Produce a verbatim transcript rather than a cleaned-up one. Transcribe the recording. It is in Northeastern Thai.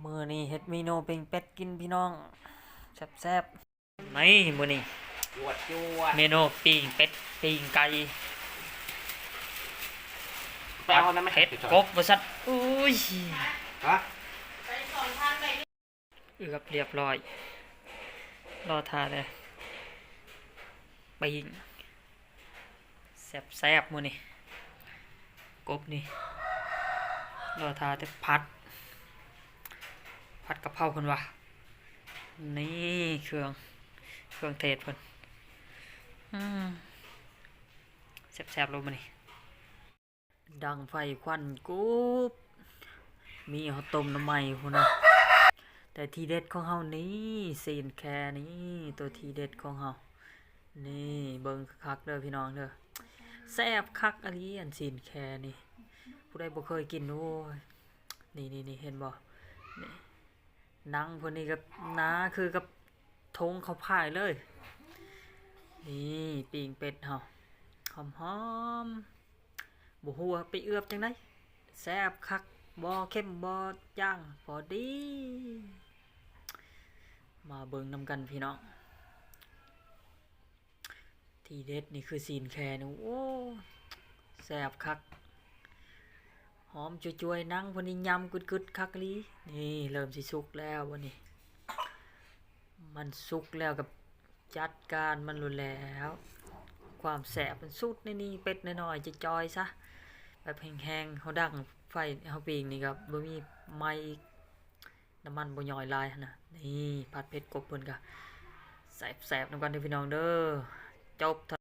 มื้อนี้เฮ็ดเมนูปิ้งเป็ดกินพี่น้อง แซ่บๆ นี่มื้อนี้ จวดจวด เมนูปิ้งเป็ดปิ้งไก่ ไปเอานั้นไหม ผัดเผ็ดกบว่าซั่น อุ้ย ฮะ เอือบเรียบร้อย รอท่าเลยปิ้งแซ่บๆ มื้อนี้ กบนี่ รอท่าแต่ผัด ผัดกะเพราเพิ่นว่า นี่เครื่อง เครื่องเทศเพิ่น อืม แซ่บๆ โลดมื้อนี้ ดังไฟควันกรุบ มีเฮาต้มหน่อไม้พุ้นนะ แต่ทีเด็ดของเฮานี่ ซี้นแค่นี่ ตัวทีเด็ดของเฮา นี่เบิ่งคักๆ เด้อพี่น้องเด้อ แซ่บคักอีหลี อันซี้นแค่นี่ ผู้ใดบ่เคยกิน โอ้ย นี่ๆๆ เห็นบ่ นี่ หนังพุ้นนี่ก็หนาคือกับถงข้าวพ่ายเลย นี่ปิ้งเป็ดเฮา หอมๆ บ่ฮู้ว่าไปเอือบจั่งใด แซ่บคัก บ่เค็มบ่จาง พอดี มาเบิ่งนำกันพี่น้อง ทีเด็ดนี่คือซี้นแค่นี่ โอ้ แซ่บคัก หอมจวยๆ หนังพุ้นนี่ยำกึดๆ คักอีหลี นี่เริ่มสิสุกแล้วบัดนี้ มันสุกแล้วก็จัดการมันโลดแหล้ว ความแซ่บมันสุดในนี่ เป็ดน้อยๆ จะจอยซะ แบบแห้งๆ เฮาดังไฟเฮาปิ้งนี่ก็บ่มีไหม้อีก น้ำมันบ่ย้อยหลายหั้นนะ นี่ผัดเผ็ดกบเพิ่นก็แซ่บๆ นำกันเด้อพี่น้องเด้อ จบ